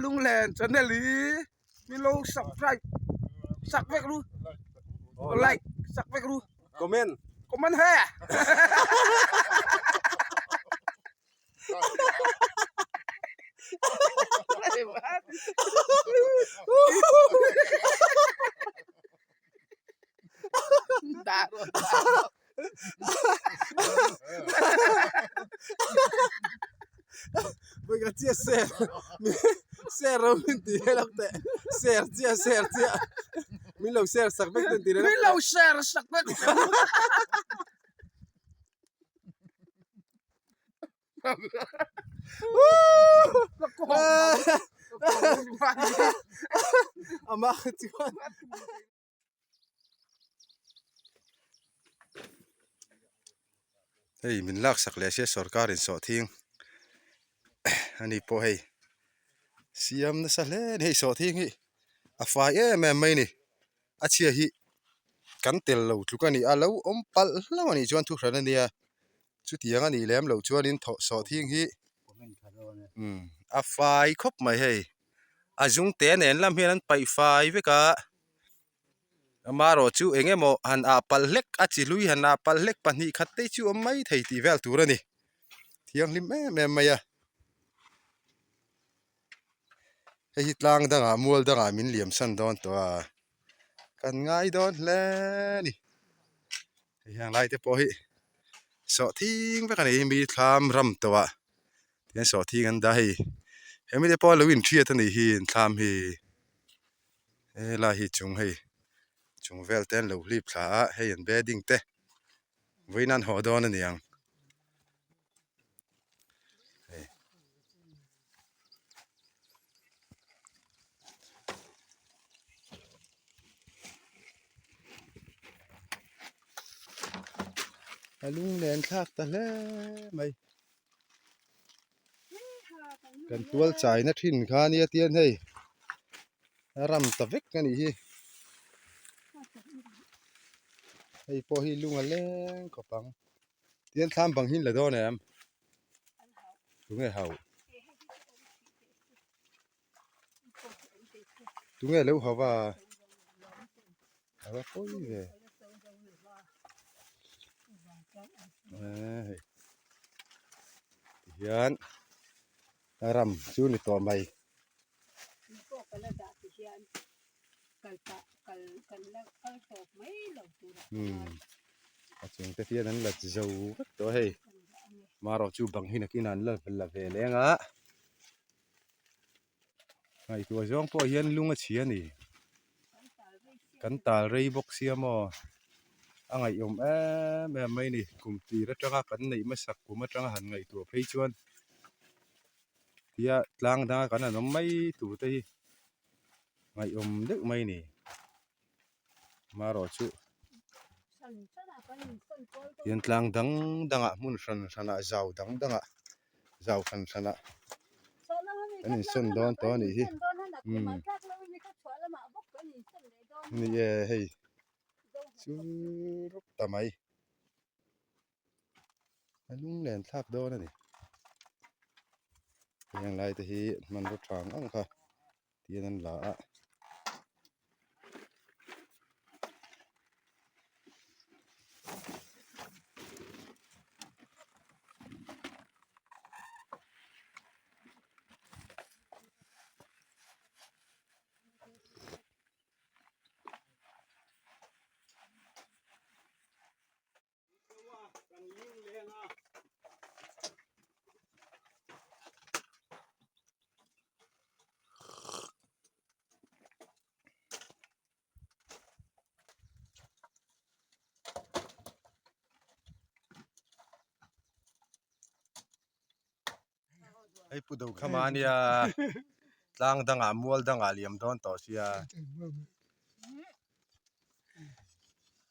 Lunglen channel hi min lo subscribe sak vek ru like sak vek ru comment comment he Voi ka chia ser ser ro min ti he lak teh ser chia ser chia min lo ser sak vek ten ti min lo ser sak vek Amah chuan Hei min laksak leh sia sorkar in sawh thing ani pawh hei siam nasa hle a ni hei sawh thing hi a fai em em mai a ni a chhia hi kan tel lo tluk a ni a lo awm palh hlauh a nih chuan thu hran a nia chutiang a nih lem loh chuanin thawh sawh thing hi umm a fai khawp mai hei a zung te nen lam hian an paih fai vek a. Amaherawh chu eng emaw han ah palh hlek a chi hlui han ah palh hlek pahnih khat te chu awm mai thei tih vel tur a ni thianghlim em em mai a hei hi tlang dangah mual dangah min liam san dawn tawh a kan ngai dawn hle a ni hei heng lai te pawh hi sawh thing vek a ni mi thlam ram tawh ah tihian sawh thing an dah a hei hemi te pawh a lo inhriat a nih hi thlam hi. Helai hi chung hei chung vel te an lo hlip thla a hei an bedding te vawiin an haw dawn a ni ang hei. A lunglen thlak ta hle mai kan tual chaina thin kha ania tian hei a ram ta vek a nih hi hei pawh hi lung a leng khawp ang tian thlam bang hi an la dawn em tunge hauh tunge lo hauh a a va pawi ve hei tihian ram chu ni tawh mai. Umm a chung te hian an la zo vek tawh a hei marawh chu bang hi nakin ah an la la ve leng a ngaihtuah zawng pawh hian lung a chhia a ni kan tal rei bawk sia maw a ngaihawm em em mai a ni kum tir atanga kan neih hmasak kum atanga han ngaihtuah phei chuan tia tlang danga kan han awm mai tur te hi ngaihawm deuh mai a ni marawh chu hian tlang dang dangah hmun hran hranah zau dang dangah zau hran hranah kan insawn dawn tawh a nih hi umm ni e hei chu rup ta mai a lunglen thlak dawn a ni heng lai te hi hmanraw tha ang ang kha tihian an la a. Hei pu do khama ania tlang dangah mual dangah liam dawn tawh sia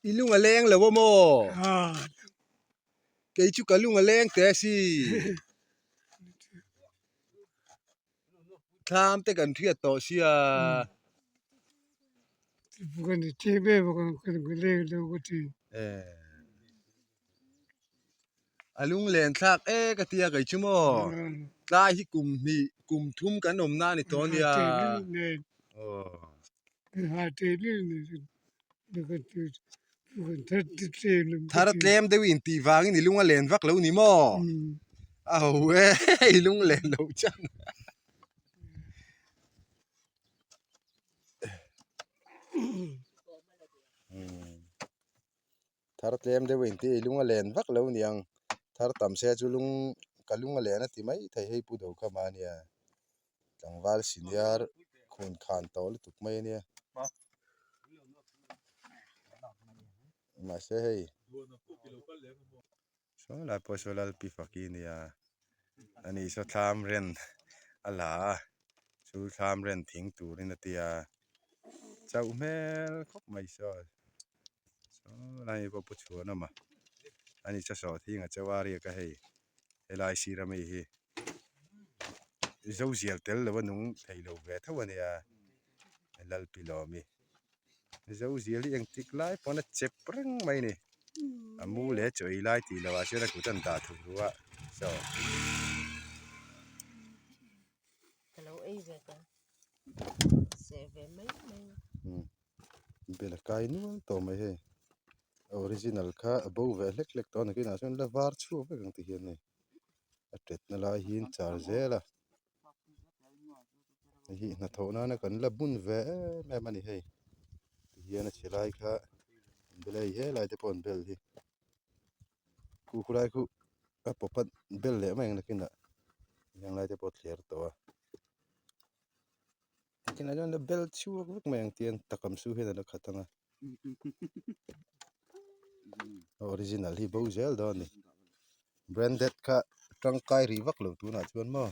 i lung a leng lo a maw kei chu ka lung a leng teh a si thlam te kan hriat tawh sia. A lunglen thlak e ka tia kei chu maw. Tlai hi kum hnih kum thum kan awm na a ni tawh a nia. Thar tlem deuh in tih vangin i lung a len vak lo ni maw? A ho e, i lung len lo chan. Thar tlem deuh in tih i lung a len vak lo niang. Thar tam se chu lung ka lung a len a ti mai thei hei pu do kha mahnia. Tlangval senior khun khan tawh lutuk mai a nia. Mahse hei saw lai pawh saw Lalpi Faki a nia ani saw thlam ren a la a chu thlam ren thing turin a tia chauh hmel khawp mai saw saw lai pawh pu chhuan awm a ani saw sawhthing a chauh a riak a hei helai sir ami hi. Zo zial tel lo a nung thei lo ve tho a nia Lalpilawmi Zo zial hi engtik lai pawn a chep reng mai a ni a mu leh chaw ei lai tih loh ah chuan a kut a dah thuk ruh a saw. Bel a kai nual tawh mai hei a original kha a bo ve hlek hlek tawh a nakinah chuan la var chhuak vek ang ti hian hei. A tetna lai hi an char zel a hei hi hnathawh nana kan la bun ve em em a ni hei tihian a chhe lai kha an bel a hei helai te pawh an bel hi khu khulai khu a pawp a bel leh mai ang nakinah heng lai te pawh a thler tawh a nakinah chuan la bel chhuak vek mai ang tihian takam su hian a la khat ang a original hi bo zel dawn a ni. Branded kha tangkai rih vak lo tunah chuan maw.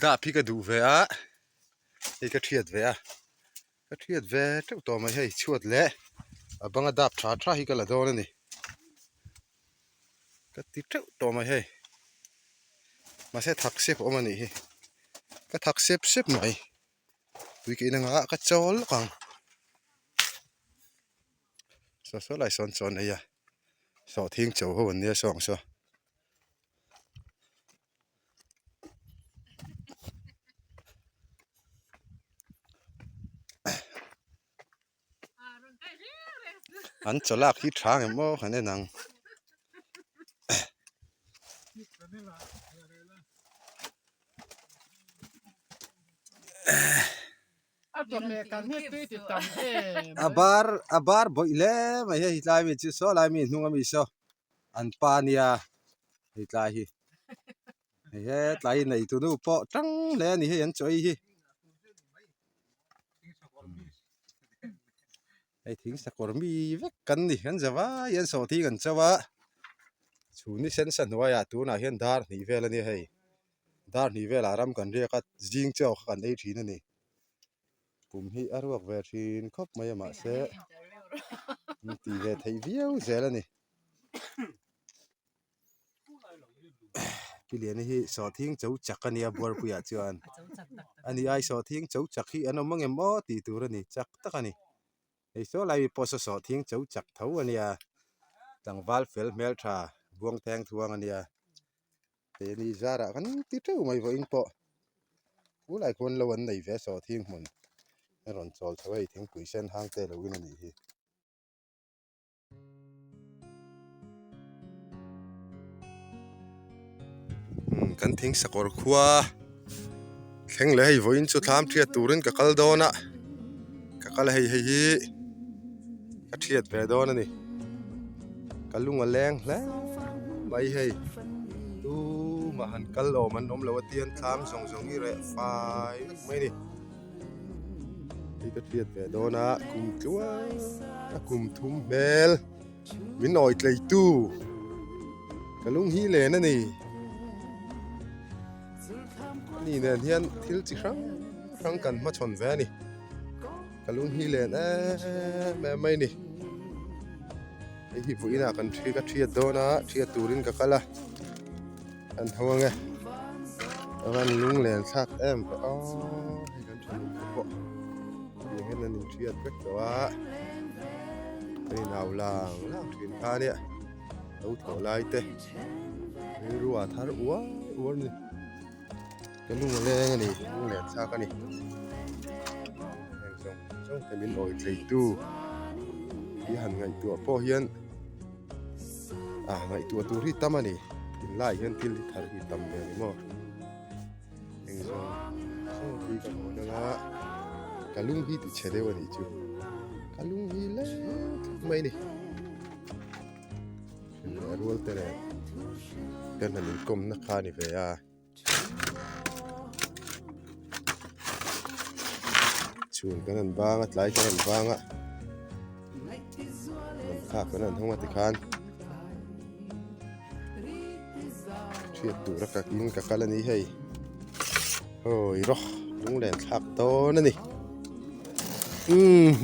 Dap hi ka duh ve a hei ka thiat ve a ka thiat ve teuh tawh mai hei chhuat leh a banga dap tha tha hi ka la dawn a ni. Ka ti teuh tawh mai hei mahse thak sep a awm a nih hi ka thak sep sep mai tui ka in anga ka chawl lawk ang saw saw lai sawn chaw an ei a sawhthing cho ho an nia saw ang saw. An chaw lak hi tha ang em aw kan en ang. A bar a bar bawih hle mai hei tlai mi chu saw lai mi hnung ami saw an pa nia hei tlai hi hei hetlai hi nei tunu pawh tang hle a ni hei an chaw ei hi. Hei thing sakawr mi vek kan ni kan za vai hian sawhthing an cho a chhun ni sen sa hnuaiah tunah hian dar hnih vel a nia hei dar hnih velah ram kan riak a zing chaw kha kan ei thin a ni kum hi a ruak ve thin khawp mai a mahse an ti ve theih viau zel a ni. Kiliani hi sawhthing cho chak a nia buarpuiah chuan ani ai sawhthing cho chak hi an awm angem aw tih tur a ni chak tak a ni hei saw lai mi pawh saw sawhthing cho chak tho a nia tlangval fel hmeltha buang teng thuang a nia hei ani zarah kan ti teuh mai vawiin pawh khulai khuan lo an nei ve sawhthing hmun a rawn chawl chho hei thingpui sen hang te lo in a nih hi. Kan thing sakawr khua thleng leh hei vawiin chu thlam thiat turin ka kal dawn a ka kal a hei hei hi ka thiat ve dawn a ni ka lung a leng hle mai hei tumah han kal awm an awm lo a tian thlam zawng zawng hi reh fai vek mai a ni. Hei ka hriat ve dawn a kum tluang a kum thum hmel min awi tlei tu ka lung hi len a ni ani nen hian thil chi hrang hrang kan hmachhawn ve a ni ka lung hi len em em mai a ni hei hi vawiinah kan ka hriat dawn a hriat turin ka kal a kan tho ang e. A van lunglen thlak em ve aw hei kan tha lung te pawh tiang hian an inhriat vek tawh a kan inau lang lang thin kha ania lo thawh lai te rilru a thar uar uar a ni ka lung a leng a ni lunglen thlak a ni heng zawng zawng te min awi tlei tu hi han ngaihtuah pawh hian. Ah ngaihtuah tur hi tam a ni tunlai hian thil hi thar hi tam ve a ni maw eng zawng zawng hi ka hawn anga ka lung hi ti chhe deuh a nih chu ka lung hi leng thlap mai a ni leh rual te nen kan han inkawmna kha a ni ve a. Chhun kan han bang a tlai kan han bang a lamthlak kan han hawng a tikhan hriat tur a ka in ka kal a ni hei awi rawh lunglen thlak dawn a ni umm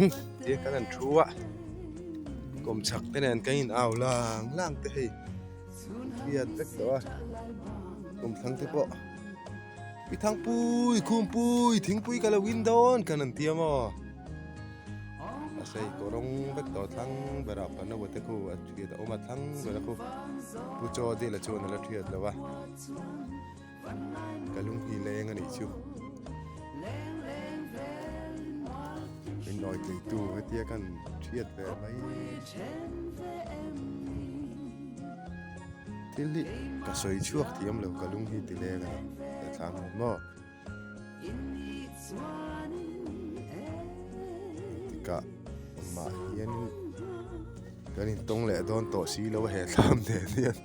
tia kan han thu a kawmchhak te nen kan in au lang lang te hei. Hriat vek tawh a kawmthlang te pawh pi thangpui khumpui thingpui ka lo in dawn kan an tia maw a sei kaw rawng vek tawh thlang berah pano te khu a thiat a awm a thlang berah khu pu chaw dil a chuan a la thiat lo a ka lung hi leng a nih chu min nawi tleitu hetia kan thiat ve mai thil hi ka sawi chhuak thiam lo ka lung hi ti leng a ni ka thlam hmu maw engtikah mah hianin kan intawng leh dawn tawh si lo a he thlam nen hian.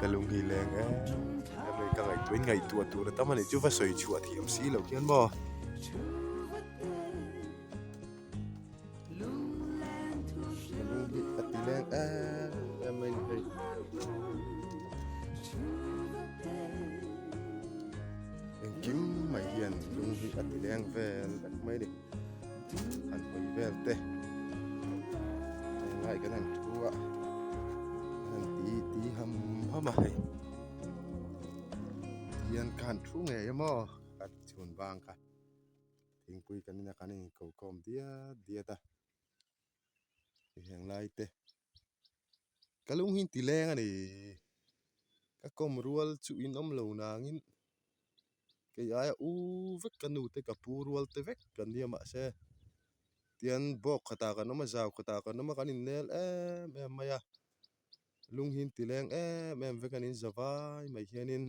Ka lung hi leng em em mai ka ngaihtuah in ngaihtuah tur a tam a nih chu va sawi chhuah thiam si loh hian maw. Ka lung hi a ti leng em em mai a ni hei. Engkim mai hian lung hi a ti leng vel vek mai a ni. Han hawi vel te tunlai kan han thu a kan han ti ti ham ham a hei tihian ka han thu ngei a maw ka chhun vang kha thingpui kan in a kan in ko khawm diat diat a heng lai te ka lung hi ti leng a ni ka kawm rual chu in awm lo nangin. Kei aia u vek ka nu te ka pu rual te vek kan nia mahse tian bawk khatah kan awm a zau khatah kan awm a kan innel em em mai a lung hi an ti leng em em vek a niin za vai mai hianin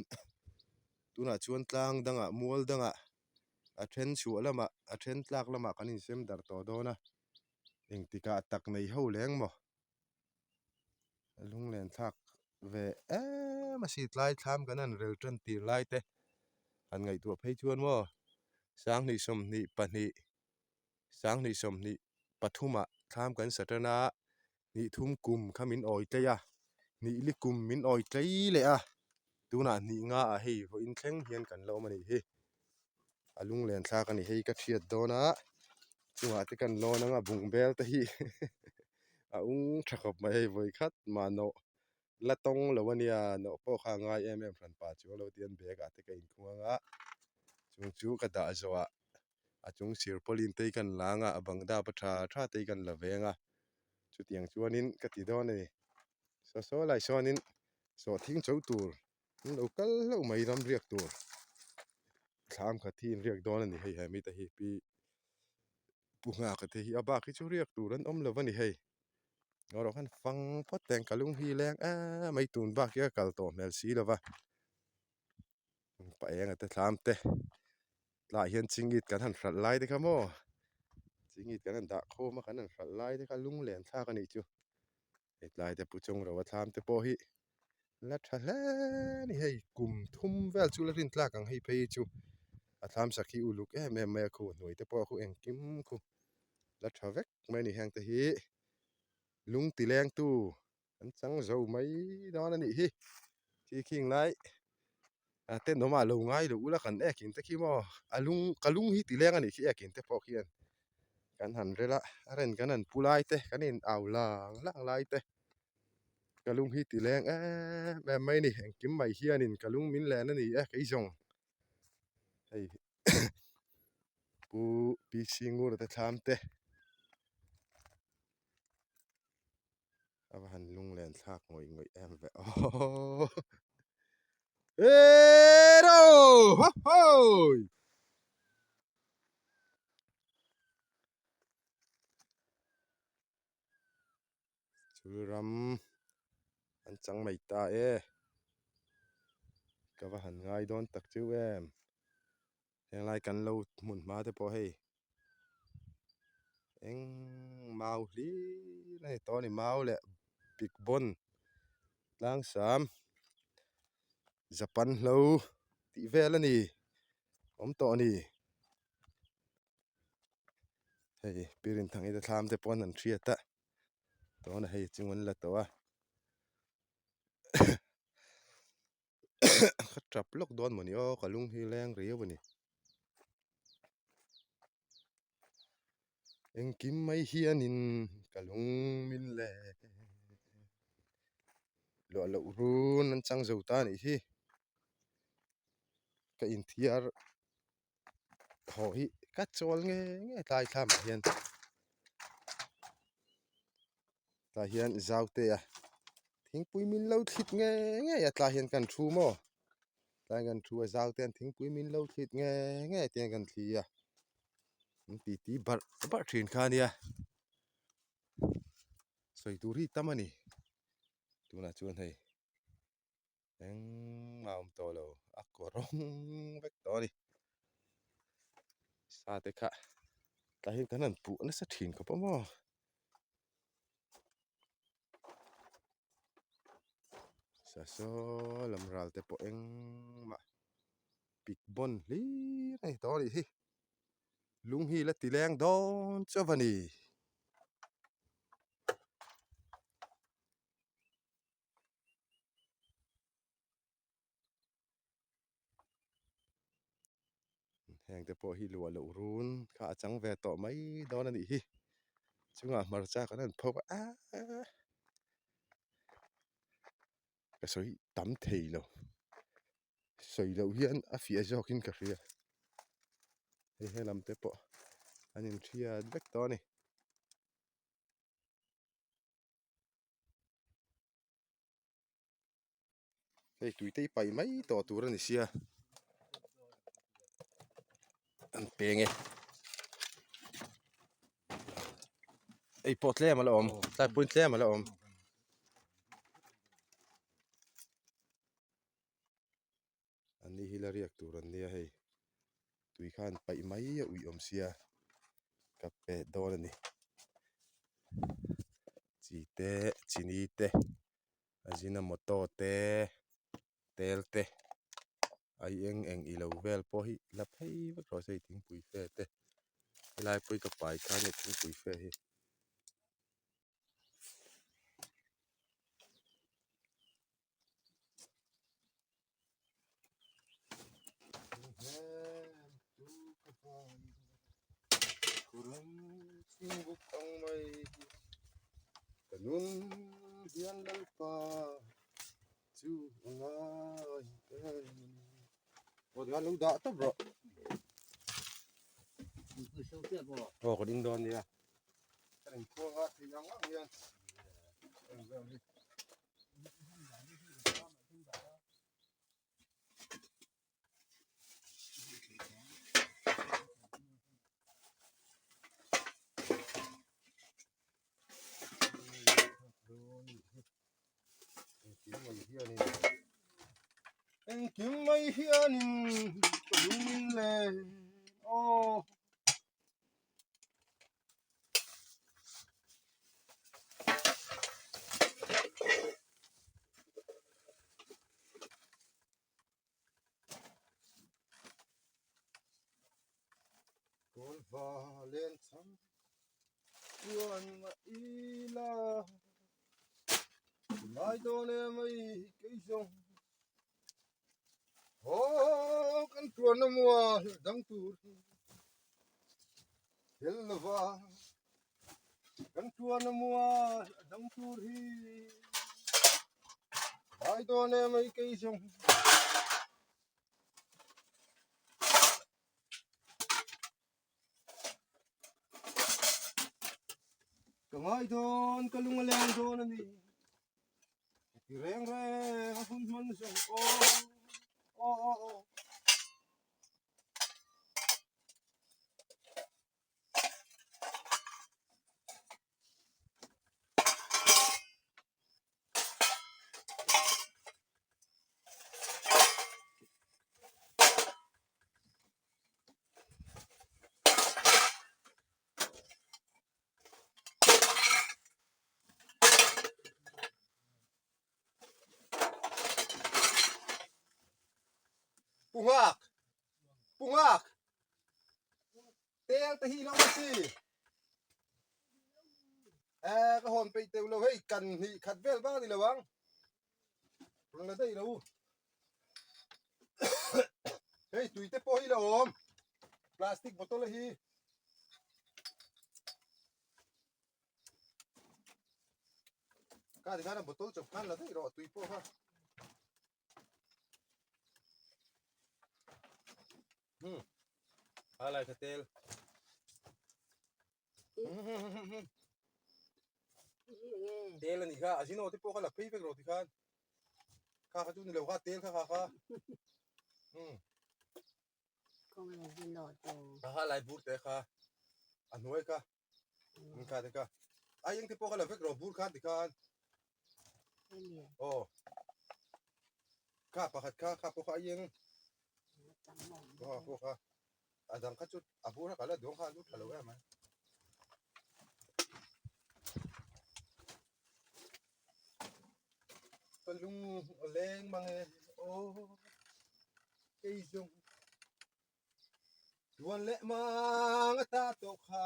tunah chuan tlang dangah mual dangah a then chhuah lamah a then tlak lamah kan insem darh tawh dawn a engtikah tak nei ho leng maw. Lunglen thlak ve em a si tlai thlam kan han rel tan tir lai te han ngaihtuah phei chuan maw sanghnih sawmhnih pahnih sanghnih sawmhnih pathumah thlam kan sa tan a hnih thum kum kha min awi tlei a hnih li kum min awi tlei leh a tunah hnih nga ah hei vawiin thleng hian kan la awm a nih hi. A lunglen thlak a ni hei ka thiat dawn a chungah te kan lawn anga bungbel te hi a ung tha khawp mai hei vawi khat mah nawh la tawng lo a nia nawh pawh kha a ngai em em hran pa chuang lo tian bag ah te ka inkhung anga chung chu ka dah zawh ah a chung sir pawlin te hi kan la anga a bang dap a tha tha te hi kan la veng a chutiang chuanin ka ti dawn a ni saw saw lai sawnin sawhthing cho tur. An lo kal hlauh mai ram riak tur thlam khat hi inriak dawn a ni hei he mite hi pi pu nghak te hi a bak hi chu riak tur an awm lo a ni hei erawh khan fang phawt teng ka lung hi leng em mai tun bak hi a kal tawh hmel si lo va pa enga te thlam te tlaiah hian chingit kan han hralh lai te kha maw chingit kan han dah khawm a kan han hralh lai te kha lunglen thlak a nih chu. Hetlai te pu chung ro a thlam te pawh hi la tha hle a ni hei kum thum vel chu la rin tlak ang hei phei chu a thlam sak hi uluk em em mai a khu hnuai te pawh khu engkim khu la tha vek mai a ni heng te hi lung ti leng tu an chang zo mai dawn a nih hi khi khing lai a tenawm ah lo ngai lo ula kan ek in te khi maw a lung ka lung hi ti leng a nih khi ek in te pawh khian kan han rel a a ren kan han pu lai te kan in au lang lang lai te. Ka lung hi ti leng em em mai a ni. Engkim mai hianin ka lung min len a ni e kei zawng. Hei Pu PC Ngura te thlam te a va han lung len thlak ngawih ngawih em ve aw. Hero! Ho ho! Chul ram an chang mai ta e ka va han ngai dawn tak chiu em henglai kan lo hmun hma te pawh hei eng mau hlir a ni tawh a ni mau leh big bon tlang sam japan hlo tih vel a ni awm tawh a ni. Hei pirin thang ite thlam te pawn an hriat a tuna hei chung an la tawh a ka tap lawk dawn mawni aw ka lung hi leng riau a ni engkim mai hianin ka lung min le luah loh run an chang zo ta a nih hi ka inthiar. Thaw hi ka chawl nge nge tlai thlam ah hian tah hian zau te a thingpui min lo thlit nge nge a tlai hian kan thu maw tlai kan thu a zau te an thingpui min lo thlit nge nge te hian kan thli a an ti ti barh barh thin kha a nia sawi tur hi tam a ni tunah chuan hei. Engmah a awm tawh lo a kaw rawng vek tawh a ni sa te kha tlai hian kan han puh nasa thin khawp a maw sa saw lam ral te pawh engmah pik bawn hlir a ni tawh a nih hi lung hi la ti leng dawn chauh a ni. Heng te pawh hi luah loh run kha a chang ve tawh mai dawn a nih hi chungah hmarcha kan han phawk a aaa ka sawi tam thei lo sawi loh hian a fiah zawkin ka hria hei helam te pawh an inhriat vek tawh a ni. Hei tui te hi paih mai tawh tur a ni sia an peng e hei pawh tlem a la awm tlai pawhin tlem a la awm. An ni hi la riak tur an nia hei tui khan paih mai a uih awm sia ka pe dawn a ni chi te chini te ajinomoto te tel te a eng eng ilo vel pawh hi la phei vek rawh se hei thingpui fe te helai pawh hi ka pai khan hei thingpui fe hi. Aw ka ding dawn nia ka inkhawng a thei ang ang hian. Engkim mai hianin ka lungin le aw. Kawl va len chang chuan mah ila ngai dawn em ai kei zawng Aw kan tuarna mual dang tur hi tel lova kan tuarna mual dang tur hi. Ngai dawn em ai kei zawng. Ka ngai dawn ka lung a leng dawn a ni. Ka ti reng reng a hun hman zawng aw aw aw aw. Pungak! Pungak! Tel te hi lo a si. Eh, ka hawn peih teuh lo hei kan hnih khat vel vang a ni lo ang. Rawn la daih lo. Hei tui te pawh hi la awm. Plastic bottle hi. Ka ti khan a bottle chawp khan la daih rawh tui pawh kha. Hmm. A lai kha tel. Tel a nih kha, a zino te pawh kha la phei vek rawh tikhan. Kha kha chu ni lo kha, tel kha kha kha. Hmm. Kha kha lai bur te kha. A hnuai kha. Kha te kha. A eng te pawh kha la vek rawh bur khan tikhan. Aw. Kha pakhat kha kha pawh kha a eng. Aw pawh kha. A dang kha chu a bur a kal a duang kha a lut tha lo em mai. Ka lung a leng mang e aw kei zawng tuan leh mang a ta tawh kha.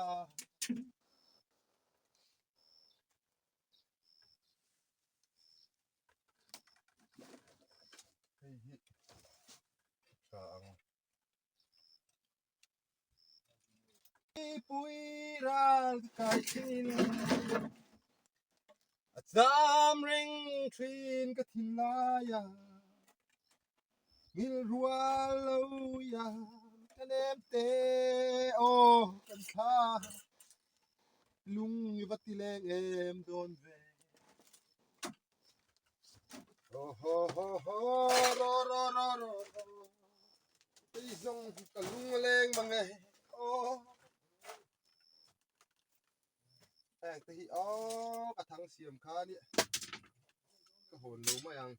Hei hi tha ang. Pui ral kai thin a cham reng thin ka thin laia ngil rual lo ya ka nem te aw kan thla lung i va ti leng em dawn ve ho ho ho ho ro ro ro ro ro Hei zawng ka lung a leng mang e aw heng te hi aw ka thang siam kha a nia ka hawn lo mai ang.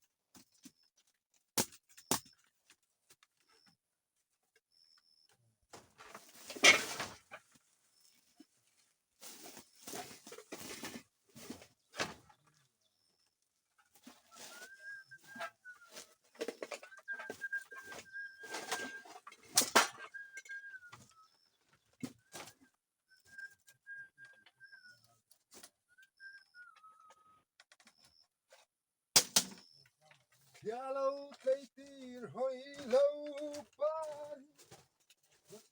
Thia lo tleitir hawi lo par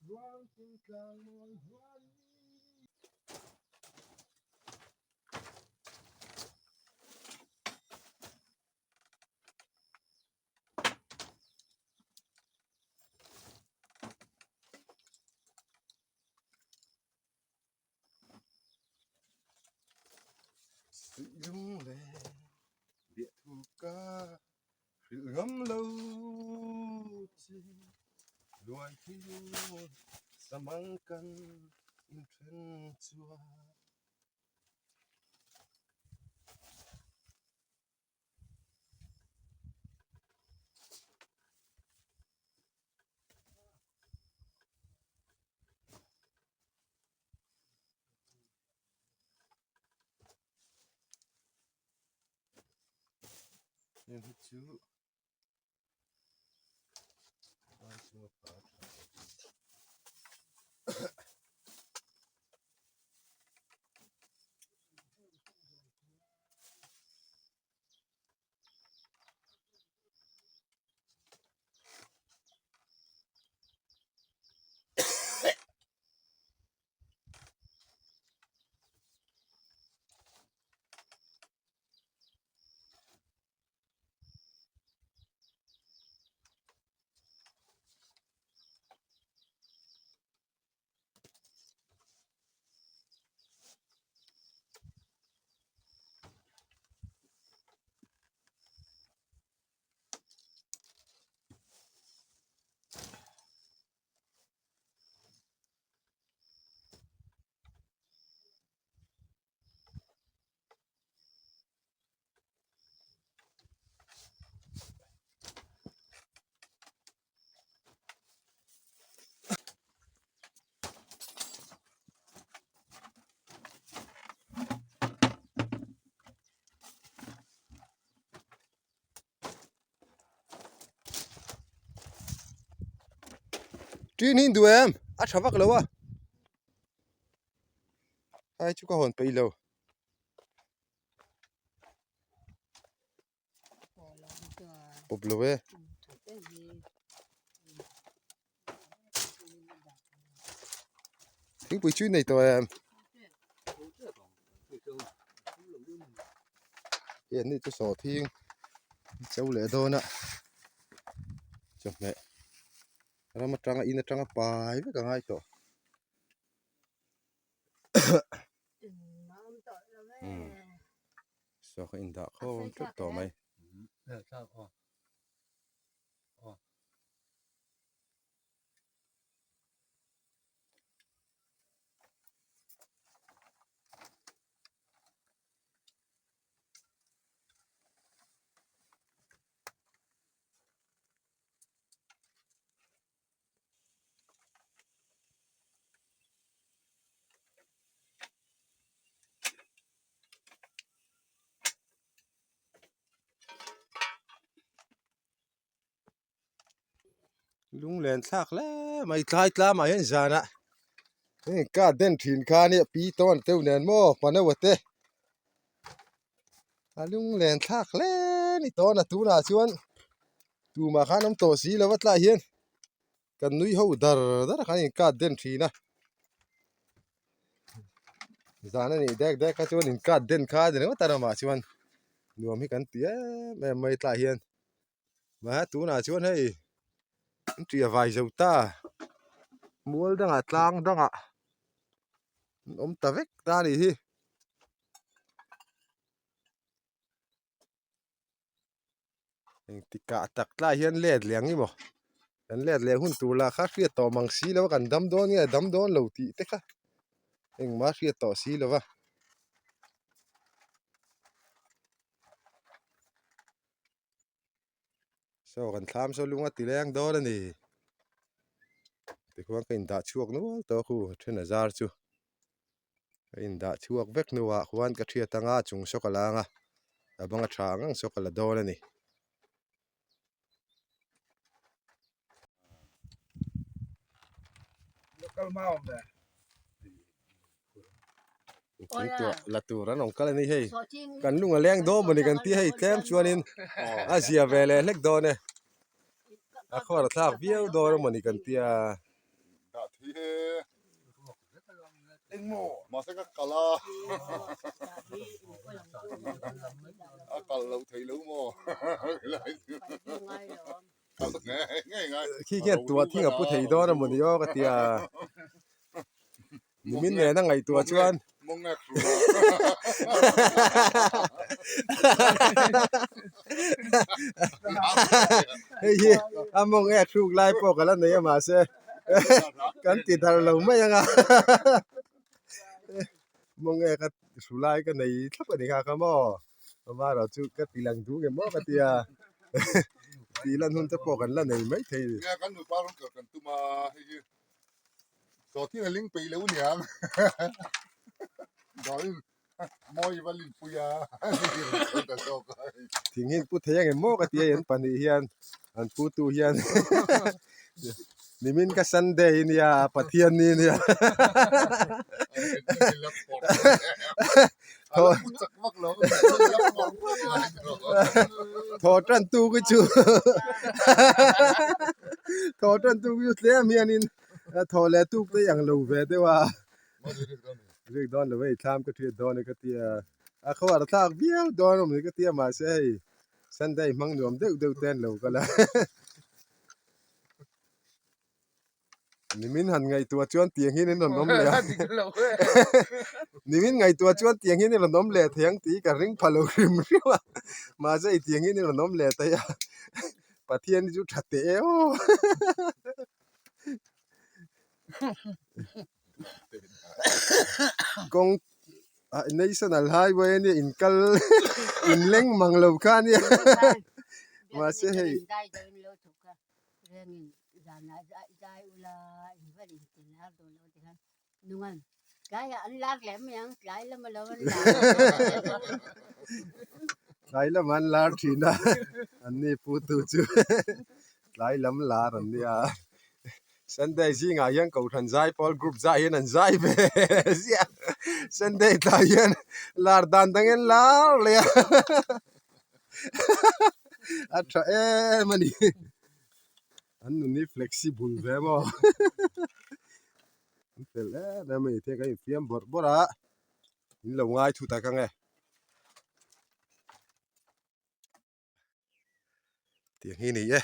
ruang tin tlang mawi huan Lung le biah thu ka hrilh ngam lo che luai thil samang kan inthen chuan. Heng hi chu vai chunga par tha. Ṭin hi in duh em? A ṭha vak lo a. Ai chu ka hawn peih lo. Pawp lo e. Thingpui chu i nei tawh em? Hei an ni chu sawhthing cho leh dawn a chawhmeh ram atanga in atanga pai vek a ngai tawh. Saw kha indah khawm teuh tawh mai. Lunglen thlak hle mai tlai tlamah hian zanah heng car den thin kha nia pi tawn teuh nen maw panawa te a lunglen thlak hle ni tawn a tunah chuan tumah khan awm tawh si lo a tlaiah hian kan nui ho dar dar a khan in car den thin a zan a nih dek dek kha chuan in car den kha a ni ringawt a ramah chuan nuam hi kan ti em em mai tlaiah hian. Mahse tunah chuan hei an ṭia vai zo ta mual dangah tlang dangah an awm ta vek ta a nih hi. Engtikah tak tlai hian let leh ang i maw kan let leh hun tur lah kha hriat tawh mang si lo a kan dam dawn nge dam dawn lo tih te kha engmah hriat tawh si lo va. Saw kan thlam saw lung a ti leng dawn a ni tikhuan ka indah chhuak nual tawh a khu then a zar chu ka indah chhuak vek hnuah khuan ka thiat anga chung saw ka la anga a bang a tha ang ang saw ka la dawn a ni. Thingtuah la tur an awm kal a ni hei kan lung a leng dawn mawni kan tia hei tlem chuanin a zia ve leh hlek dawn e a khuar a thlak viau dawn a mawni kan tia. Khi khian tuah thing a pu thei dawn a mawni aw ka tia. Nimin nen a ngaihtuah chuan hei hi a mawng ek hruk lai pawh ka la nei a mahse kan ti darh lo mai ang a mawng ek a hru lai ka nei thlap a ni kha kha maw amaherawh chu ka ti lang duh nge maw ka tia tih lan hun te pawh kan la nei maithei a ni. Sawhthing a ling peih lo niang Dawin mawi va lin pui a Thing hi pu thei angem maw ka ti a an pahnih hian an pu tu hian nimin ka Sunday nia Pathian ni nia Thaw tan tu khi chu thaw tan tu khi chu tlem hianin thaw leh tuk te ang lo ve deuh a rik dawn lo hei thlam ka thiat dawn e ka tia a khuar thlak viau dawn awm ni ka tia mahse hei Sunday hmang nuam deuh deuh te an lo kal a. Nimin han ngaihtuah chuan tiang hian in rawn awm leh a nimin ngaihtuah chuan tiang hian i rawn awm leh thei ang tih ka ring pha lo hrim hrim a mahse i tiang hian i rawn awm leh thei a Pathian hi chu tha teh e aw kawng ah national highway ania in kal in leng mang lo kha ania mahse hei. Rengin zanah zai ula in va in ti lar dawn lo ti khan nungan tlaiah an lar leh mai ang tlai lama lo an lar Tlai lama an lar thin a an ni pu tu chu tlai lam lar an nia. Sunday zingah hian Kohhran zai pawl group zai hian an zai ve ziah Sunday tlai hian lar dan dang in lar leh a a tha em a ni an nun hi flexible ve maw an fel em em a ni thei kan infiam bawrh bawrh a in lo ngai thu tak ang e. Tiang hi a ni e.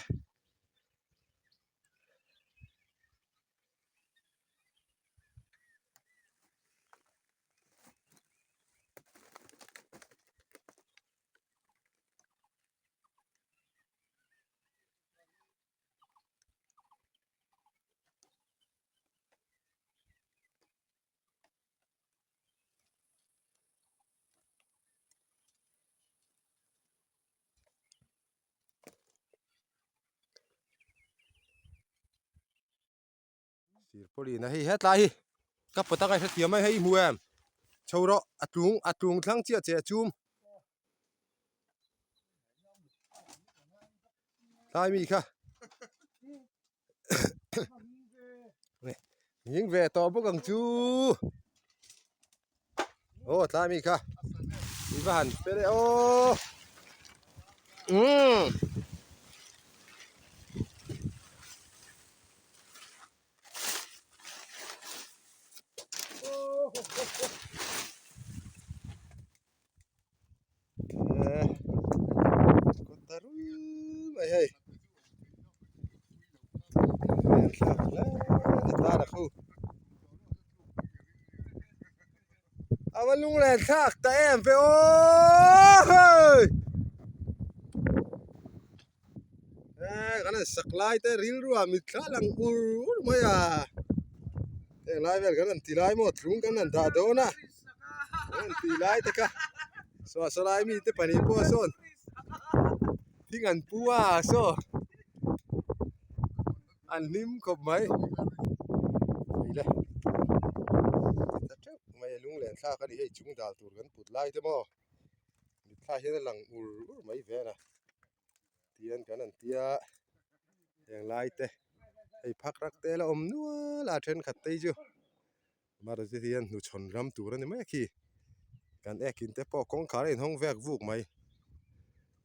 Sir pawlin a hei hetlai hi ka pawt a ka hrethiam mai hei i hmu em chho rawh a tlung a tlung thlang chiah che a chum tlai mi kha Nghing ve tawh bawk ang chu aw tlai mi kha i va han fel e aw umm mai hei a va lunglen thlak ta em ve aw hei kan han sak lai te rilru ah mitthla lang ur ur mai a heng lai vel kan han ti lai maw thlung kan han dah dawn a kan han ti lai te kha saw sawlai mite pahnih pawh sawn thing an pu a saw an hlim khawp mai le ta teuh mai a lunglen thlak a ni hei chung dal tur kan put lai te maw mitthla hian a lang ur ur mai vel a. Tihian kan han tia heng lai te hei phak rak te la awm nual a thenkhat te hi chu amaherawhchu chu hian hnuchhawn ram tur a ni mai a khi kan ek in te pawh kawngkhar a inhawng vek vuk mai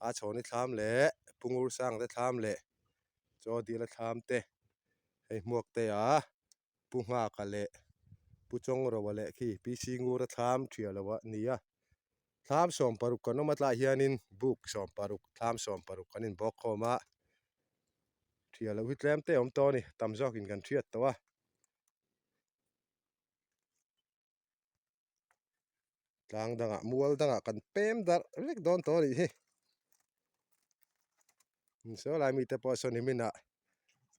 a chhawni thlam leh pungur sang te thlam leh chaw dil a thlam te hei hmuak te a pu nghaka leh pu chawngro leh khi PC ngur a thlam thiah loh a ni a thlam 16 kan awm a tlaiah hianin buk 16 thlam 16 kan inbawk khawm a thiah loh hi tlem te a awm tawh a ni tam zawkin kan hriat tawh a. Tlang dangah mual dangah kan pem darh vek dawn tawh a nih hi saw lai mite pawh sawn niminah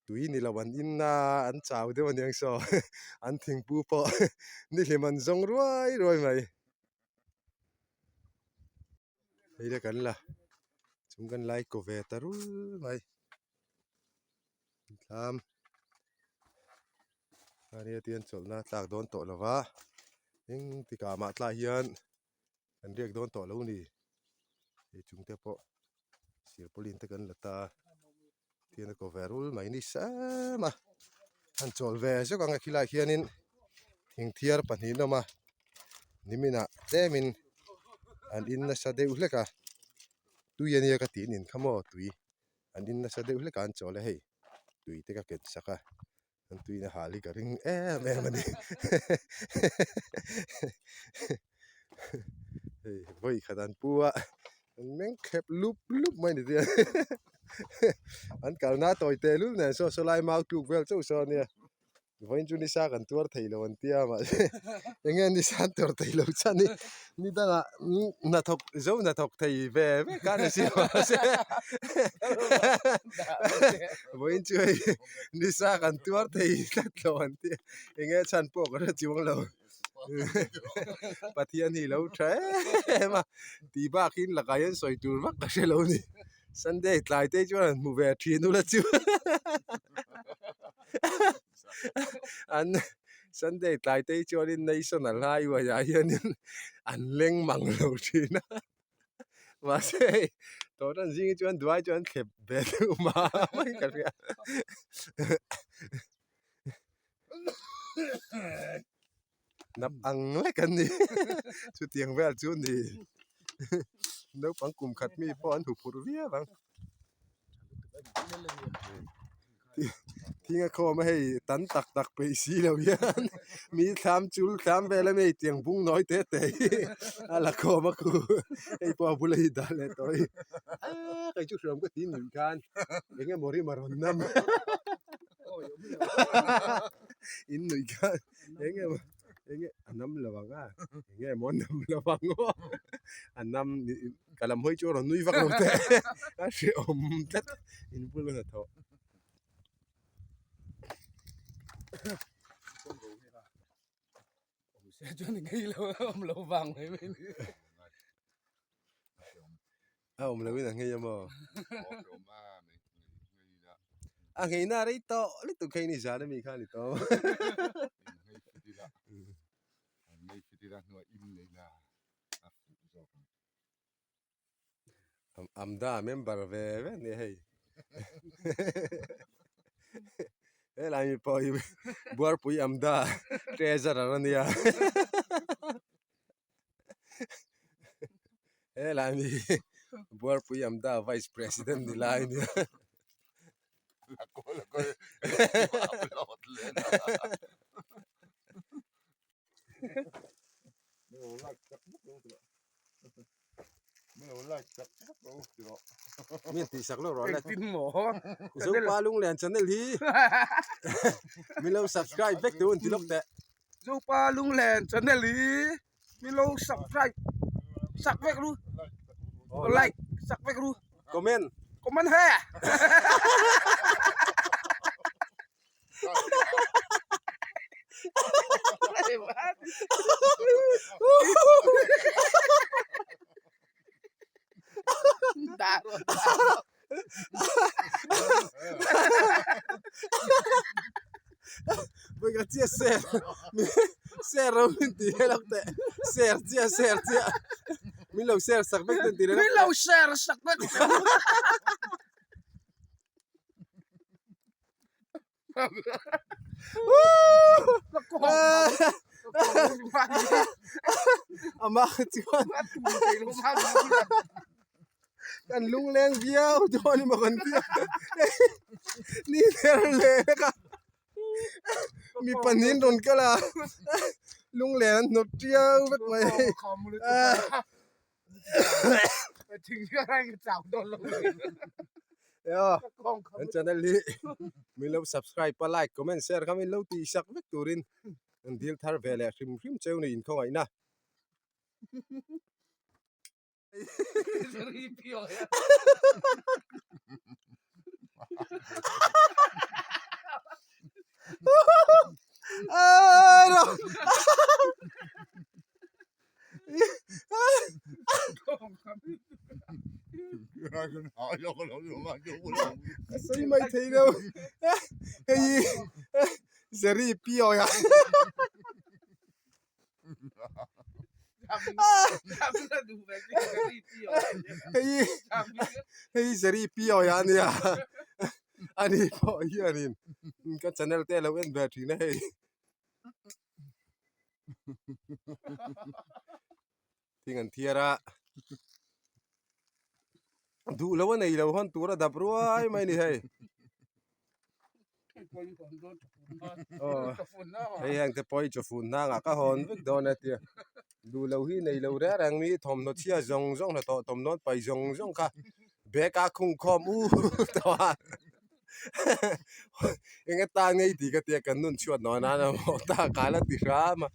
tui ni lo an in a an chau deuh aniang saw an thingpu pawh nihlim an zawng ruai ruai mai hei le kan la chung kan lai kaw ve ta rul mai thlam ania tihian chawlhna tlak dawn tawh lo va eng tikah mah tlai hian kan riak dawn tawh lo a ni hei chung te pawh sirpawlin te kan la ta a tihian a ko ve rul mai ni sam a han chawl ve zeuh ang a khilaiah khianin thingthiar pahnih an awm a niminah tlemin an in nasa deuh hlek a tui ania ka tih nin kha maw tui. An in nasa deuh hlek a an chawl a hei tui te ka ken sak a an tuina hal hi ka ring em em a ni hei vawi khat an pu a an meng khep lup lup mai ni tia an kalna tawi teh lul nen saw saw lai mau tluk vel chauh saw ania. Vawiin chu nisa kan tuar thei lo an tia mahse eng nge nisa an tuar thei lo chuan hi ni dangah hnathawk zo hnathawk thei ve vek a ni si mahse vawiin chu hei nisa kan tuar thei tlat lo an tia eng nge chhan pawh ka hre chuang lo Pathian hi lo tha em a tih bakin lakah hian sawi tur vak ka hre lo a ni. Sunday tlai te chuan an hmu ve thin ula chu an Sunday tlai te chuanin National Highway ah hianin an leng mang lo thin a mahse hei tawh tan zing hi chuan duai chuan thlep ve deuh mai ka hria. Nap ang lek an ni chutiang vel chu ni naupang kum khat mi pawh an huphurh viau ang thing a khawm a hei tan tak tak peih si lo hian mi thlam chul thlam vel a mi hei tiang bung nawi te te hi a la khawm a khu hei pawh a bula hi dah leh tawh hi aaa kei chu hriam ka ti nuih khan eng emaw rim a rawn nam. In nuih khan eng emaw eng nge a nam lo ang a eng nge maw a nam lo ang aw a nam ka lam hawi chu a rawn nui vak lo teh a hrehawm tlat in bul a hnathawh. A awm loin a nghei a maw? A nghei na rei tawh lutuk kha in i zan ami kha a ni tawh. Amda member ve ve ania hei helai mi pawh hi Buarpui Amda treasurer ania helai mi hi Buarpui Amda vice president ni lai ania. Mi tih sak lo rawh le. Engtin maw? Zopa Lunglen channel hi min lo subscribe vek tur an ti lawk teh. Zopa Lunglen channel hi min lo subscribe sak vek ru. Like sak vek ru. Comment. Comment he. Voi ka chia ser ser ro min ti he lak teh ser chia ser chia min lo ser sak vek ten ti le min lo ser sak vek Amah chuan kan lungleng viau dawn emaw kan ti a ni ber leh vek a mi pahnih an rawn kal a lunglen an hnawt tiau vek mai hei. Kan channel hi min lo subscribe a like comment share kha min lo tih sak vek turin an dil thar ve leh hrim hrim cheu ni inkhawngaihna. A sawi mai thei lo hei hi Jerry Pioy a hei hi hei hi Jerry Pioy a nia ani pawh hianin ka channel te a lo en ve thin a hei. Thing an thiar a duh lo a nei lo hawn tur a dap ruai mai a ni hei aw hei heng te pawh hi chawfun hnangah ka hawn vek dawn a tia duh lo hi nei lo reng reng mi thawmhnaw chhia zawng zawng hnathawh thawmhnaw an paih zawng zawng kha bag a khung khawm u tawh a. Eng atan ngei tih ka tia kan nun chhuat nawn a maw ta ka la ti hram a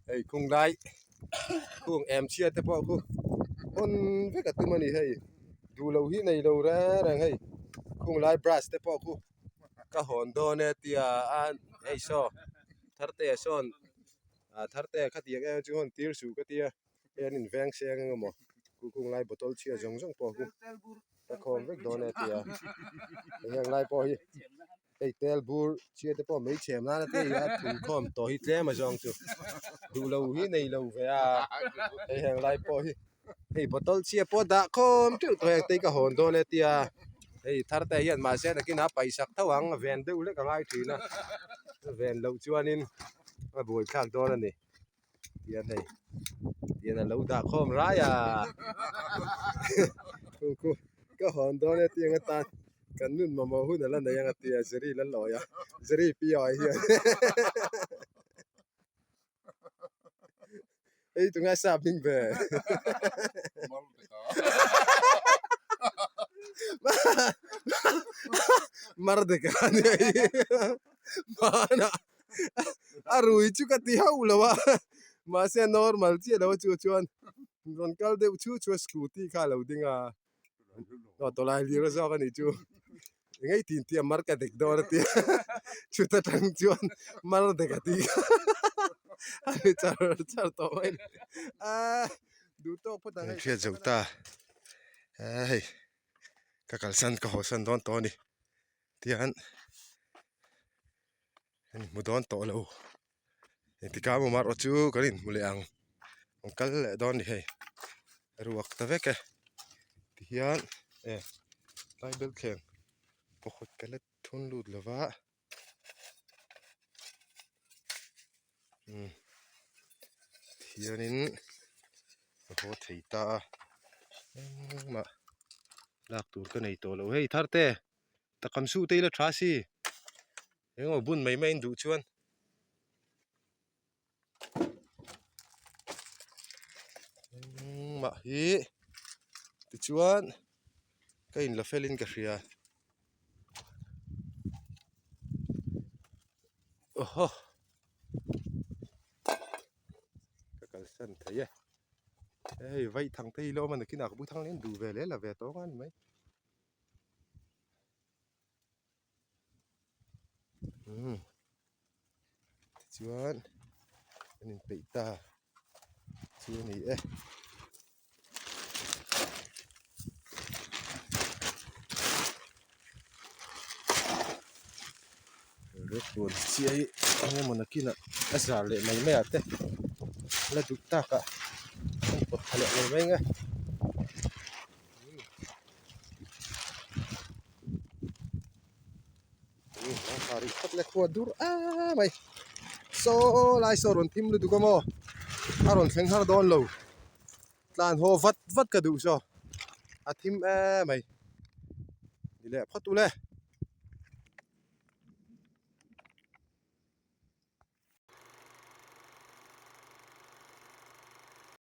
hei khung lai khung em chhia te pawh khu hawn vek a tum a ni hei duh loh hi nei lo reng reng hei khung lai brush te pawh khu ka hawn dawn e tia a hei saw tharte ah sawn ah tharte ah khatiang em chu hawn tir suh ka tia. Hei an inveng seng eng emaw khukhung lai bottle chhia zawng zawng pawh khu ka khawm vek dawn e tia hei heng lai pawh hi hei tel bur chhia te pawh mai chhem nana te hi a thun khawm tawh hi tlem a zawng chu duh lo hi nei lo ve a hei heng lai pawh hi hei bottle chhia pawh dah khawm teuh tawh heng te hi ka hawn dawn e tia hei thar te hian mahse nakinah a paihsak tho ang a ven deuh hlek a ngai thin a. ven loh chuanin a buai thlak dawn a ni tian hei tian a lo dah khawm rai a ka hawn dawn e tiang atan kan nun mamawh hun a la nei ang a tia Jerry la lawi a Jerry pi ah hian Ei tungai sa hming ve. Mardeka ani hei. Hmanah a rui chu ka ti hauh lo a mahse a normal chiah lo a chu chuan rawn kal deuh chu chu a scooty kha a lo ding a. Aw tawlai lir a zawk a nih chu engei tin tih a mar ka dek dawn a tia chut atang chuan mar dek a ti a ni char char tawh mai a ni aaa duh tawk phawt ang hei hriat zo ta hei ka kalsan ka haw san dawn tawh a ni tihian an hmu dawn tawh lo engtikah emaw erawh chu kan inhmu leh ang an kal leh dawn a ni hei ruak ta vek e tihian e tlai bel thleng pakhat ka la thun lut lo va umm tihianin a haw thei ta a engmah lak tur ka nei tawh lo hei thar te takam suh te ila tha si. Engemaw bun mai mai in duh chuan engmah hi tichuan ka in la fel in ka hria awhaw ka kalsan thei e hei vaithang te hi lawm a nakinah ka bu thang leh in duh ve leh la ve tawng a ni mai. Umm tichuan an inpeih ta chu a ni e. Record chiah hi eng emaw nakinah a zar leh mai mai ah te la duh tak ah an pawt thla leh mai mai ang e. Khua dur em mai saw lai saw rawn thim lutuk a maw a rawn thleng har dawn lo tlan haw vat vat ka duh saw a thim em mai ni leh phawt ule.